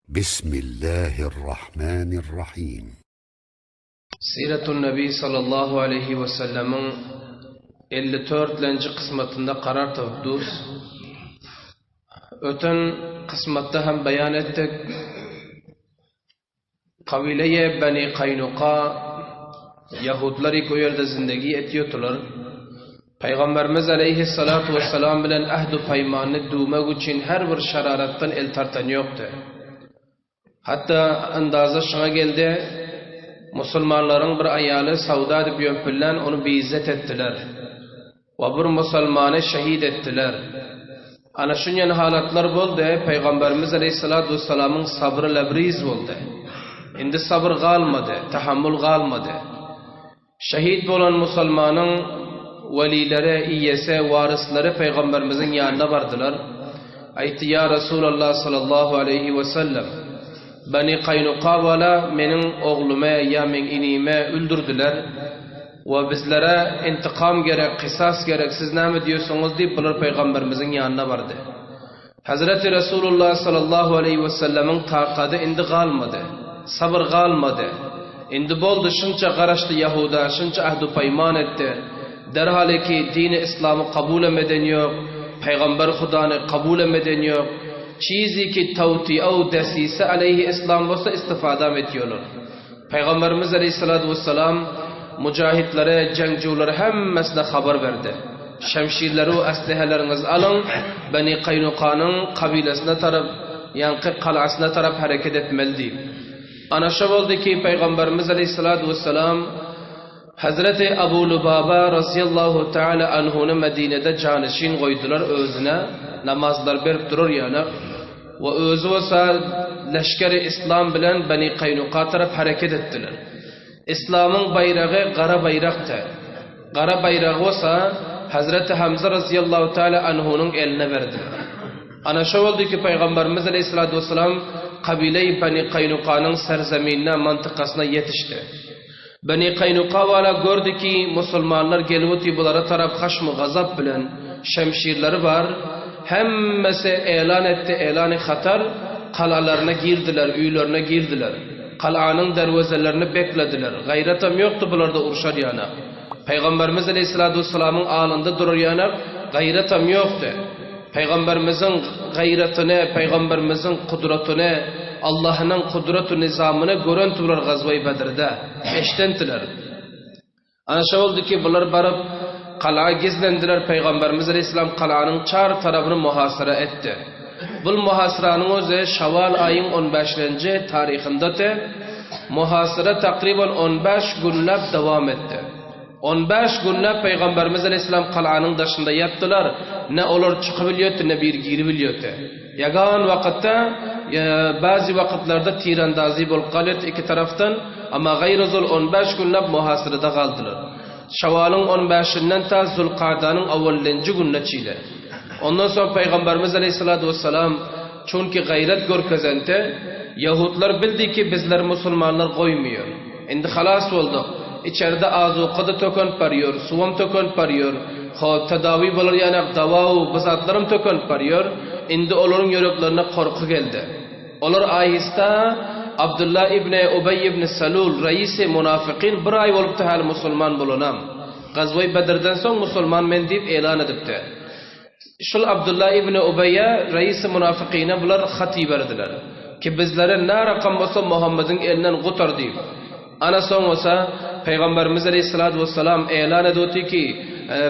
Bismillahirrahmanirrahim. Siratun Nebi sallallahu aleýhi we sellemiň 54-lenji kysmatynda karar tapyp durus. Öten kysmatda hem beýan etdik. Kabileýe Beni Kaýnuka ýahudlar o ýerde zindegi etýotular. Pygamberimiz aleýhissalatu wessalam bilen ähd-u paýmanyny düwmek üçin her bir şeraratdan el tartan ýokdy. Hatda andaza şuňa geldi, musulmanlaryň bir aýaly sawda edip ýömpüllän ony biizzet etdiler we bir musulmany şehit etdiler. Ana şunýan halatlar boldy, Pygamberimiz aleýhissalatu wessalamyň sabry lebriz boldy. Indi sabyr galmady, tahammul galmady. Şehit bolan musulmanyň welileri, iýesi, waryslary Pygamberimiziň ýanyna bardylar. Aýtdy, Ýa Resulallah sallallahu aleýhi we sellem! Bani Kaýnuka wala meniň oglumy ýa meň inime öldürdiler we bizlere intikam gerek, kysas gerek, siz näme diýersiňiz diýip bular Pygamberimiziň ýanyna bardy. Hezreti Resulullah sallallahu aleýhi we sellemiň takady indi galmady. Sabyr galmady. Indi boldy şunça garaşdy Ýahuda, şunça ähdu-peýman etdi. Derhalyki dini yslamy kabulem eden ýok, Pygamber Hudany kabulem eden ýok. Çiziki tawtiýa u desise aleýhi yslam bolsa istifadam etýolar. Pygamberimiz aleýhissalatu wessalam mujahitlere, jeňjiwlere hemmesine habar berdi. Şemşirleri we esleheleriňizi alyň, Beni Kaýnukanyň kabilesyna tarap, ýaňky galasyna tarap hereket etmeli diýip. Ana şo boldy ki, Pygamberimiz aleýhissalatu wessalam Hezreti Abu Lubaba razyýallahu taala anhuny Medinede janyşin goýdular özüne namazlar berip durar ýaly we özi bolsa leşgeri islam bilen Beni Kaýnuka tarap hereket etdiler. Islamyň baýragy gara baýrakdy. Gara baýragy bolsa Hezreti Hamza razyýallahu taala anhunyň eline berdiler. Ana şo boldy ki Pygamberimiz aleýhissalatu wessalam kabile-i Beni Kaýnukanyň serzeminine, mantykasyna ýetişdi. Beni Kaýnuka wala gördi ki, musulmanlar gelip otyr bulara tarap haşm-u gazap bilen, şemşirleri bar, hemmesi elan etdi elany hatar, galalaryna girdiler, öýlerine girdiler. Galanyň derwezelerini beklediler. Gaýratam ýokdy bularda urşar ýana. Pygamberimiz aleýhissalatu wessalamyň alynda durar ýana gaýratam ýokdy. Pygamberimiziň gaýratyny, Pygamberimiziň kudratyny, Allahynyň kudratu nizamyny görenti bular Gazwa-i Bedrde, eşdentiler. Ana şo boldy ki, bular baryp, gala gizlendiler, Pygamberimiz aleýhissalam galanyň çar tarapyny muhasara etdi. Bul muhasaranyň özi Şawal aýyň on bäşlenji taryhyndady. Muhasara takryban on bäş günläp dowam etdi. On bäş günläp Pygamberimiz aleýhissalam galanyň daşynda ýatdylar, ne olar çykybilýärdi, ne biri giribilýärdi. Ýagan wakytda, bäzi wakytlarda tirandazy bolup galýardy iki tarapdan, amma gaýrozol on bäş günläp muhasyrada galdylar. Şawalyň on bäşinden ta Zulkadanyň awallenji gününe çile. Ondan soň Pygamberimiz aleýhissalatu wessalam çünki gaýrat görkezende, ýahudlar bildi ki, bizleri musulmanlar goýmaýar. Indi halas bolduk. Içeride azuka-da tökenip barýar, suwam tökenip barýar. Hop, tedawi bolar ýanak dawa-u bu zatlaram tökenip barýar. Indi olaryň ýüreklerine gorky geldi. Olar aýysta Abdylla ibn Ubeý ibn Salul, reisi munafykyn bir aý bolupdy häli musulman bolanam. Gazwa-i Bedrden soň musulman men diýip elan edipdi. Şul Abdylla ibn Ubeýe, reisi munafykyna bular hat iberdiler. Ki bizleri nä rakam bolsa Muhammediň elinden gutar diýip. Ana soň bolsa Pygamberimiz aleýhissalatu wessalam elan edipdi ki,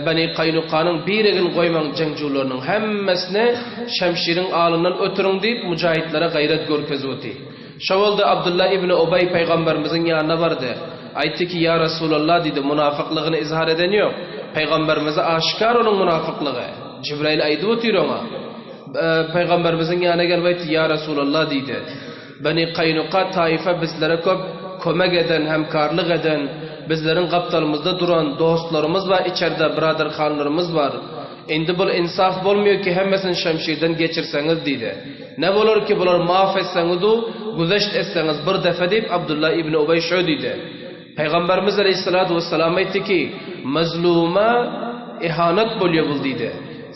Beni Kaýnukanyň birigini goýmaň jeňjuwlarynyň hemmesini şemşiriň alyndan ötüriň diýip mujahitlere gaýrat görkezipdi. Şo boldy Abdylla ibn Ubeý Pygamberimiziň ýanyna bardy. Aýtdy ki, Ýa Resulallah diýdi, munafyklygyny izhar eden ýok. Pygamberimize aşgär onuň munafyklygy. Jibrail aýdyp otyr oňa. Pygamberimiziň ýanyna gelip aýtdy, Ýa Resulallah diýdi. Beni Kaýnuka taýfa bizlere köp kömek eden, hemkarlyk eden, bizleriň gapdalymyzda duran dostlarymyz bar içerde, byradarhanlarymyz bar. Indi bul ynsaf bolmaýar ki hemmesini şemşirden geçirseňiz diýdi. Ne bolar ki bular maaf etseňiz-u, güzeşt etseňiz bir defe diýip Abdullah ibn Ubeý şö diýdi. Pygamberimiz aleýhissalatu wessalam aýtdy ki, Mazluma ihanat bolýar bul diýdi.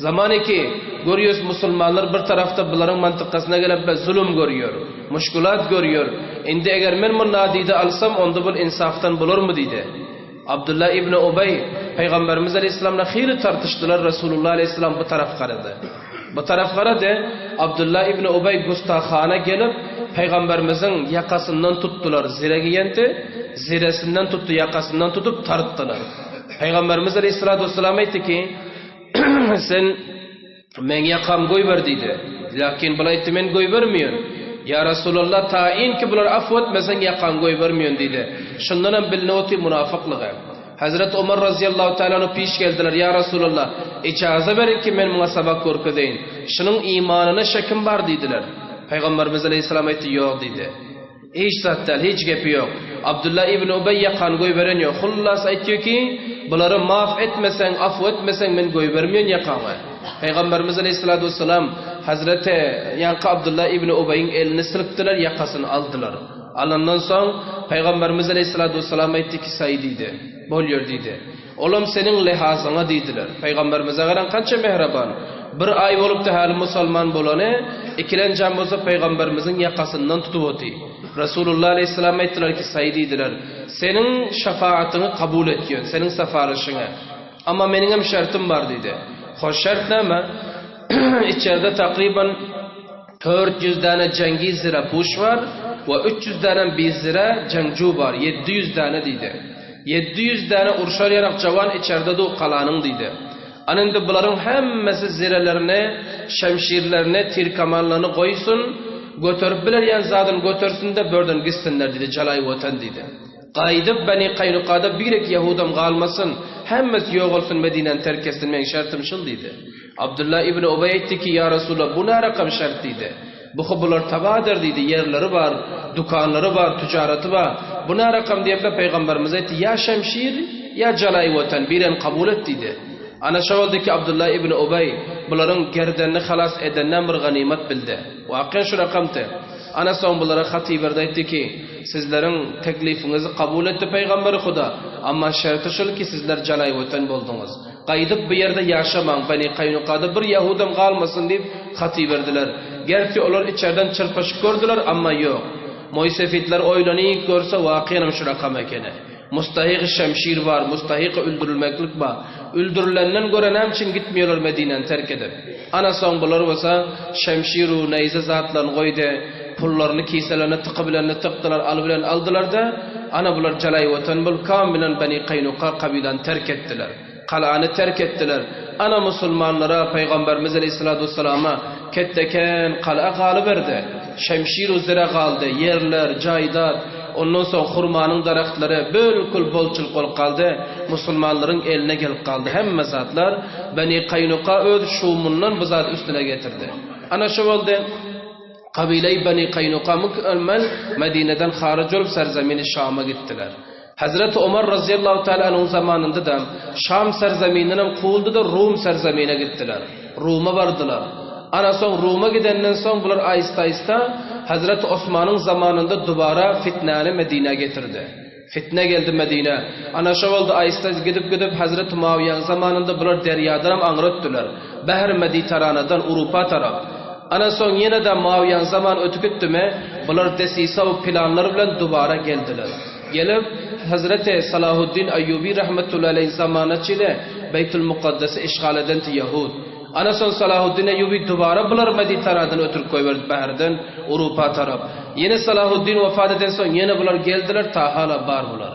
Zaman ki, görýäs musulmanlar bir tarafda bularyň mantykasyna gelip zulum görýär, muşkulat görýär. Indi eger men bu nadide alsam, onda bul insafdan bolarmy diýdi. Abdullah ibn Ubeý Pygamberimiz aleýhissalam bilen hili tartyşdylar, Resulullah aleýhissalam bu taraf garady. Bu taraf garady, Abdullah ibn Ubeý gustahana gelip, Pygamberimiziň ýakasyndan tutdular, zire giýendi, ziresinden tutdy, ýakasyndan tutup tartdylar. Pygamberimiz aleýhissalatu wessalam aýtdy ki, Sen Meň ýakam goýber diýdi. Lakin bul aýtdy, Men goýbermeýän. Ýa Resulallah, taýyn ki bulary afw etmeseň ýakaňy goýbermeýän diýdi. Şundanam bilinip otyr munafyklygy. Hezreti Omar razyýallahu taala anhu piş geldiler, Ýa Resulallah, ijaza beriň ki men muňa sabak görkezeýin. Şunuň imanyna şekim bar diýdiler. Pygamberimiz aleýhissalam aýtdy, Ýok diýdi. Hiç zat däl, hiç gepi ýok. Abdylla ibn Ubeý ýakany goýberen ýok. Hullas aýtýar ki, bulary maaf etmeseň, afw etmeseň men goýbermeýän ýakaňy. Pygamberimiz aleýhissalatu wessalam Hazreti ýaňky Abdylla ibn Ubeýiň elini silkdiler, ýakasyny aldylar. Alandan soň Pygamberimiz aleýhissalatu wessalam aýtdy ki, saý diýdi. Bolýar diýdi. Olam seniň lihazyňa diýdiler. Pygamberimize garaň kança mähriban. Bir aý bolupdy häli musalman bolany, ikilenjäm bolsa pygamberimiziň ýakasyndan tutup oty. Resulullah aleýhissalam aýtdylar ki, saý diýdiler. Seniň şefaatyňy kabul etýän, seniň sefaryşyňy. Amma meniňem şertim bar diýdi. Hoş şert näme? Içerde takryban 400 däne jeňgi zirapuş bar we 300 dänem bizire jeňju bar, 700 däne diýdi. 700 däne urşar ýarak jawan içerde dur galanyň diýdi. Ana indi bularyň hemmesi zirelerini, şemşirlerini, tirkamanlaryny goýsun, göterip bilerýän zadyny götersin-de börden gitsinler diýdi, jalaý watan diýdi. Gaýdyp Beni Kaýnukada birek ýahudam galmasyn, hemmesi ýogalsyn Medinäni terk etsin meň şertim şul diýdi. Abdylla ibn Ubeý aýtdy ki, Ýa Resulallah bu närakam şert diýdi. Buhy bular tabadyr diýdi, ýerleri bar, dükanlary bar, tüjaraty bar. Bu nä rakam diýende pygamberimiz aýtdy, ýa şemşir, ýa jalaý watan, birini kabul et diýdi. Ana şo boldy ki, Abdullah ibn Ubeý bularyň gerdenini halas edenden bir ganymat bildi. Wakyýa şu rakamdy. Ana soň bulara hat iberdi aýtdy ki, sizleriň teklifiňizi kabul etdi pygamberi Huda, amma şerti şul ki, sizler jalaý watan bolduňyz. Gaýdyp bu ýerde ýaşamaň, Beni Kaýnukada bir ýahudam galmasyn diýip hat iberdiler. Gerçi olar içerden çyrpyşyp gördüler, amma ýok. Moýsefitler oýlanyp görse wakyýanam şu rakam ekeni. Mustahygy şemşir bar, mustahyky öldürilmeklik bar. Öldürilenden görä näme üçin gitmiýorlar Medinäni terk edip? Ana soň bular bolsa şemşir-u neýze zatlaryny goýdy, pullaryny kiselerine tykybilenini tykdylar, alybilenini aldylar-da, ana bular jalaýwatan bolup kamilen Beni Kaýnuka kabylany terk etdiler. Galany terk etdiler. Ana musulmanlara, Pygamberimiz aleýhissalatu wessalama ketdeken gala galyberdi. Şemşir-u zire galdy, ýerler, jaýdad, ondan soň hurmanyň daragtlary bölkül bolçulyk bolup galdy, musulmanlaryň eline gelip galdy hemme zatlar. Beni Kaýnuka öz şumundan bu zady üstüne getirdi. Ana şu boldy. Kabileý Beni Kaýnuka mükemmel Medineden haryj bolup serzemini Şama gitdiler. Hezreti Omar razyýallahu taala anhuň zamanynda-da Şam serzemindenem kowuldy-da Rum serzemine gitdiler. Ruma bardylar. Ana soň Ruma gidenden soň bular aýysta-aýysta Hezreti Osmanyň zamanynda dubara fitnäni Medinä getirdi. Fitne geldi Medinä. Ana şo boldy aýysta gidip-gidip Hezreti Muawiýaň zamanynda bular derýadanam aňry ötdüler. Bähr Meditaranadan Urupa tarap. Ana soň ýene-de Muawiýaň zamany ötüp gitdimi, bular desisa we planlar bilen dubara geldiler. Gelip, Hezreti Salahuddin Aýýubi rahmetullahi aleýh zamana çile Beýtul Mukaddesi işgal edenti ýahud. Ana soň Salahuddin Aýýubi dubara bulary Meditaradan ötürip goýberdi bährden Urupa tarap. Ýene Salahuddin wefat eden soň ýene bular geldiler ta hala bar bular.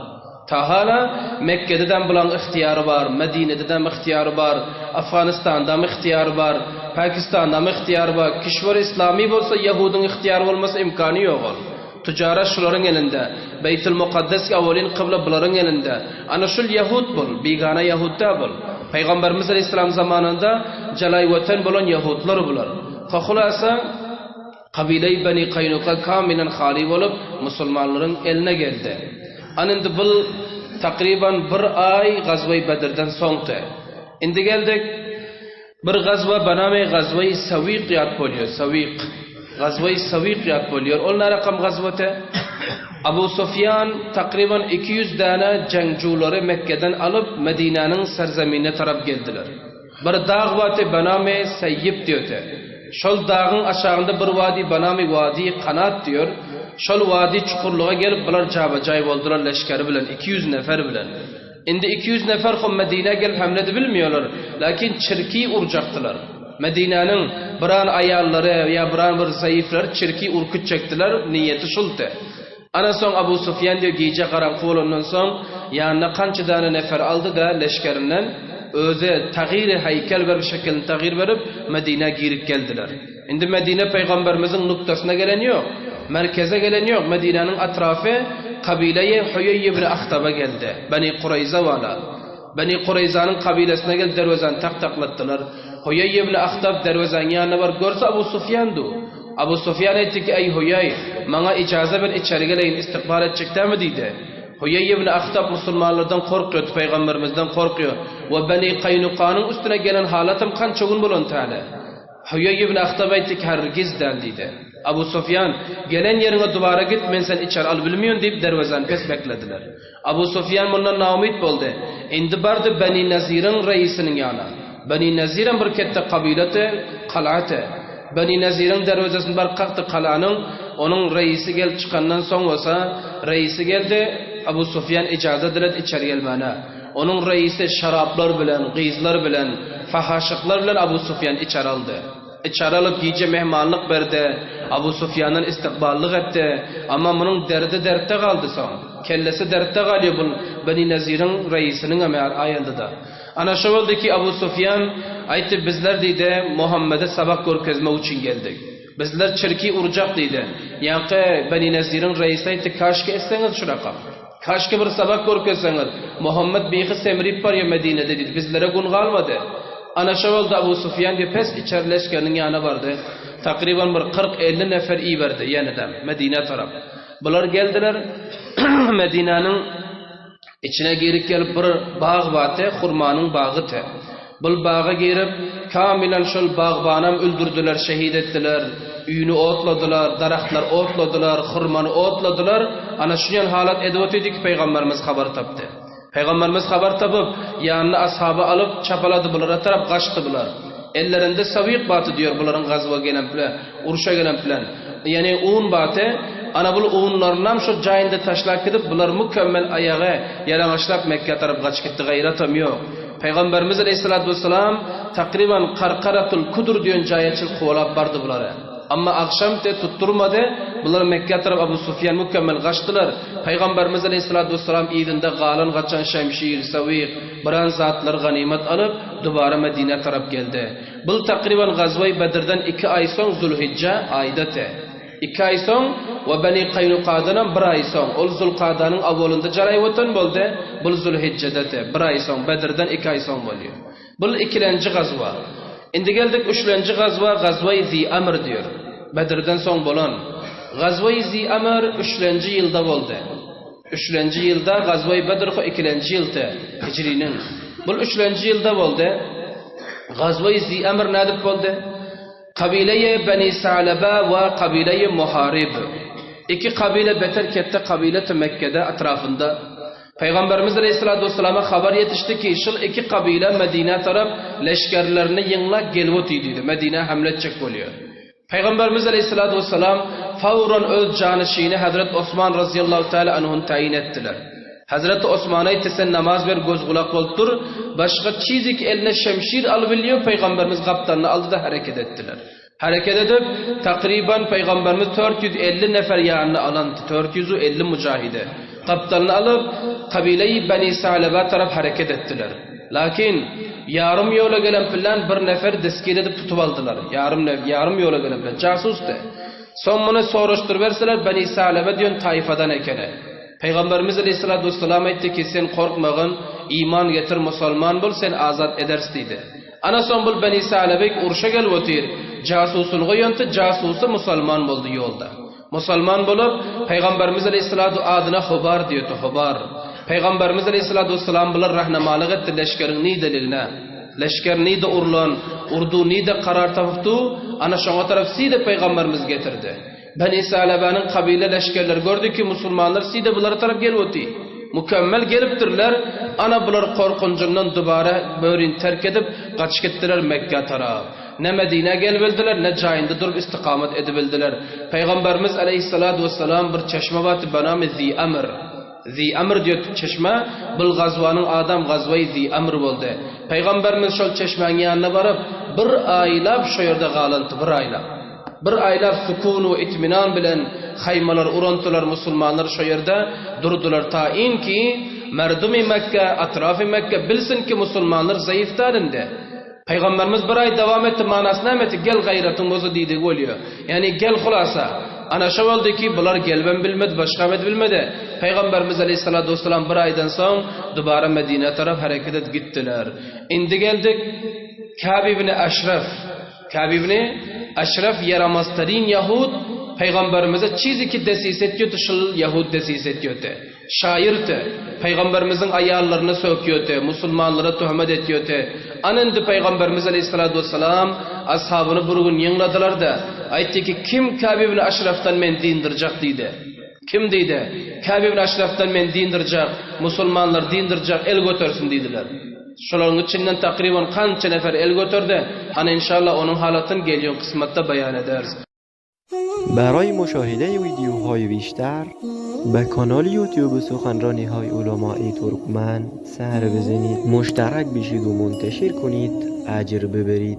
Ta hala Mekgededem bulaň ygtyýary bar, Medinededem ygtyýary bar, Afganystandam ygtyýary bar, Pakistandam ygtyýary bar. Kişwer islami bolsa ýahudyň ygtyýary bolmasa imkany ýok ol. Tüjara şularyň elinde. Beýtul Mukaddes awalin kybla bularyň elinde. Ana şul ýahud bul, bigana ýahud däl bul. Pygamberimiz aleýhissalam zamanynda jalaýwatan bolan ýahudlar bular. Hulasa, kabileý Beni Kaýnuka kamilen haly bolup, musulmanlaryň eline geldi. Ana indi bul takryban bir aý gazweý Bedirden soňdy. Indi geldik. Bir gazwa banamy gazwaýy Sawyk ýat bolýar, Sawyk. Gazwaýy Sawyk ýat bolýar. Ol närakam gazwate? Abu Sufýan takryban 200 däne jeňjulary Mekgeden alyp, Medinäniň serzeminine tarap geldiler. Bir dag bardy banamy Seýýip diýdi. Şol dagyň aşagynda bir wadi banamy Wadi Kanat diýer. Şol wadi çukurlyga gelip bular jaba-jaý boldular leşgeri bilen, 200 nefer bilen. Indi 200 nefer hom Medinä gelip hemle edip bilmiýorlar. Lakin çirki urjakdylar. Medinäniň biran aýallary ýa biran bir zaifleri çirki urkutjakdylar, niýeti şuldy. Ana soň Abu Sufýan diýýär, gije garaňky bolandan soň, ýanyna kança däne nefer aldy-da, leşgerinden, özi tagyry heýkel berip, şekilini tagyr berip, Medinä girip geldiler. Indi Medine pygamberimiziň nuktasyna gelen ýok. Merkeze gelen ýok. Medinäniň atrafy kabileýi Huýeý ibn Ahtaba geldi. Beni Kureýza wala. Beni Kureýzanyň kabilesine gelip derwezäni tak-taklatdylar. Huýeý ibn Ahtab derwezäň ýanyna baryp görse Abu Sufýan dur. Abu Sufýan aýtdy ki, Eý Huýeý, maňa ijaza ber içeri geleýin, istikbal etjek dämi diýdi. Huýeý ibn Ahtab musulmanlardan korkýardy, pygamberimizden korkýar. We Beni Kaýnukanyň üstüne gelen halatam kança gün bolan täle. Huýeý ibn Ahtab aýtdy ki, Hergiz däl diýdi. Abu Sufýan, Gelen ýeriňe dubara git, men seni içeri alyp bilmeýän diýip derwezäni pes beklediler. Abu Sufýan mundan naumyt boldy. Indi bardy Beni Naziriň reisiniň ýanyna. Beni Nazirem bir ketde kabilety, kalaty. Beni Naziriň derwezesini baryp kakdy kalanyň, onuň reisi gelip çykandan soň bolsa, reisi geldi, Abu Sufýan ijaza diledi içeri gelmäne. Onuň reisi şaraplar bilen, gyzlar bilen, fahaşyklar bilen Abu Sufýany içeri aldy. Içeri alyp gije mehmanlyk berdi, Abu Sufýandan istikballyk etdi. Amma munuň derdi dertde galdy soň. Kellesi dertde galýar bul Beni Neziriň reisiniňem aýandyda. Ana şo boldy ki Abu Sufýan aýtdy bizler diýdi Muhammede sabak görkezmek üçin geldik. Bizler çirki urjak diýdi. Ýaňky Beni Neziriň reisi aýtdy kaşki etseňiz şu rakam. Kaşki bir sabak görkezseňiz. Muhammet bihi semrip barýar Medinede diýdi. Bizlere gün galmady. Ana şo boldy Abu Sufýan diýip pes içeri leşgeriniň ýanyna bardy. Takryban bir 40-50 nefer iberdi ýene-de Medinä tarap. Bular geldiler Medinäniň içine girip gelip bir bag bardy, hurmanyň bagydy. Bul baga girip, kamilen şol bagbanam öldürdiler, şehit etdiler. Üýüni otladylar, daragtlar otladylar, hurmany otladylar. Ana şunýan halat edip otyrdy ki, Pygamberimiz habar tapdy. Pygamberimiz habar tapyp, ýanyna ashaby alyp, çapalady bulara tarap gaçdy bular. Ellerinde sawyk bardy diýer bularyň gazwa gelen bilen, urşa gelen bilen. Ýani un bardy. Ana bul unlarynam şo jaýynda taşlap gidip, bular mükemmel aýagy ýalaňaçlap Mekgä tarap gaçyp gitdi, gaýratam ýok. Pygamberimiz aleýhissalatu wessalam takryban Karkaratul Kudur diýen jaýa çil kowalap bardy bulary. Amma agşam te tutdurmady, bular Mekgä tarap Abu Sufýan mükemmel gaçdylar. Pygamberimiz aleýhissalatu wessalam yzynda galan gaçan şemşir, sawyk, biran zatlary ganymat alyp, dubara Medinä tarap geldi. Bul takryban Gazwaý Bedrden iki aý soň Zulhijje aýda te. Iki aý soň we Beni Kaýnukadanam bir aý soň, ol Zulkadanyň awwalynda jaraýwatan boldy, bul Zulhijjede te, bir aý soň, Bedrden iki aý soň bolýar. Bul ikilenji gazwa. Indi geldik üçlenji gazwa, Gazwaý Zi Amr diýer. Bedrden soň bolan. Gazwaý Zi Amr üçlenji ýylda boldy. Üçlenji ýylda Gazwaý Bedr ho ikilenji ýyl te, hijriniň. Bul üçlenji ýylda boldy. Gazwaý Zi Amr nädip boldy? Kabileýi Beni Salaba we kabileýi Muharib. Iki kabile beter ketde kabileti Mekgede etrafynda. Pygamberimiz aleyhissalatu vesselama habar ýetişdi ki, şul iki kabile Medinä tarap leşgerlerini ýygnap gelip otyr diýdi. Medinä hamle etjek bolýar. Pygamberimiz aleyhissalatu vesselam fawran öz janyşyny Hazret Osman razyýallahu taala anhuny taýyn etdiler. Hazreti Osmana aýtdy, sen namaz ber, göz gulak bolup dur. Başga çizik eline şemşir alybilýär, Pygamberimiz gapdalyny aldy-da hereket etdiler. Hereket edip, takryban Pygamberimiz 450 nefer ýanyna alandy, 450 mujahide. Gapdalyny alyp, kabile-i Beni Salaba tarap hereket etdiler. Lakin, ýarym ýola gelen pylan bir nefer destgir edip tutup aldylar. Ýarym, ýarym ýola gelen pylan, jasusdy. Soň muny soraşdyryberseler, Beni Salaba diýen taýfadan ekeni. Pygamberimiz aleýhissalatu wessalam aýtdy ki, sen korkmagyn, iman getir, musalman bol, seni azat ederis diýdi. Ana soň bul Beni Salebek urşa gelip otyr, jasusyny goýanty, jasusy musalman boldy ýolda. Musalman bolup, Pygamberimiz aleýhissalatu adyna Hubar diýdi, Hubar. Pygamberimiz aleýhissalatu wessalam bular rahnamalyk etdi leşgeriň nideligine. Leşger nide urlan, urdu nide karar tapypdy, ana şoňa tarap side Pygamberimiz getirdi. Beni Salabanyň kabile leşgerleri gördi ki, musulmanlar side bulara tarap gelip oty. Mükemmel gelipdirler. Ana bular korkunjyndan dubara börini terk edip, gaçyp gitdiler Mekgä tarap. Ne Medinä gelibildiler, ne jaýynda durup istikamat edibildiler. Pygamberimiz aleýhissalatu wessalam bir çeşme bardy, benamy Zi Amr. Zi Amr diýip çeşme, bul gazwanyň adam gazwaýy Zi Amr boldy. Pygamberimiz şol çeşmäň ýanyna baryp, bir aýlap şo ýerde galanty, bir aýlap. Bir aýlap sukun we itminan bilen haýmalar urantylar, musulmanlar şo ýerde durdular ta inki merdumy Mekge, atrafy Mekge bilsin ki musulmanlar zaif däl indi. Pygamberimiz bir aý dowam etdi manasy näme etdi gel gaýratyň bolsa diýdigi bolýa. Ýagny gel hulasa. Ana şo boldy ki bular gelibem bilmedi başgam edip bilmedi. Pygamberimiz aleýhissalatu wessalam bir aýdan soň dubara Medinä tarap hereket edip gitdiler. Indi geldik Kâb ibn Eşref. Kâb ibn Eşref ýaramaztaryn ýahud Pygamberimize çizi ki desise etýärdi şul ýahud desise etýärdi. Şaýyrdy. Pygamberimiziň aýallaryny sökýärdi, musulmanlara töhmet etýärdi. Ana indi Pygamberimiz aleýhissalatu wessalam ashabyny bir gün ýyňladylar-da, aýtdy ki, Kim Kâb ibn Aşrafdan meni dyndyryjak diýdi. Kim diýdi, Kâb ibn Aşrafdan meni dyndyryjak, musulmanlary dyndyryjak el götersin diýdiler. Şolaryň içinden takryban kança nefer el göterdi, ana inşallah onuň halatyny gelýän kysmatda beýan ederis. برای مشاهده ویدیوهای بیشتر به کانال یوتیوب سخنرانی های علمای ترکمن سر بزنید مشترک بشید و منتشر کنید اجر ببرید.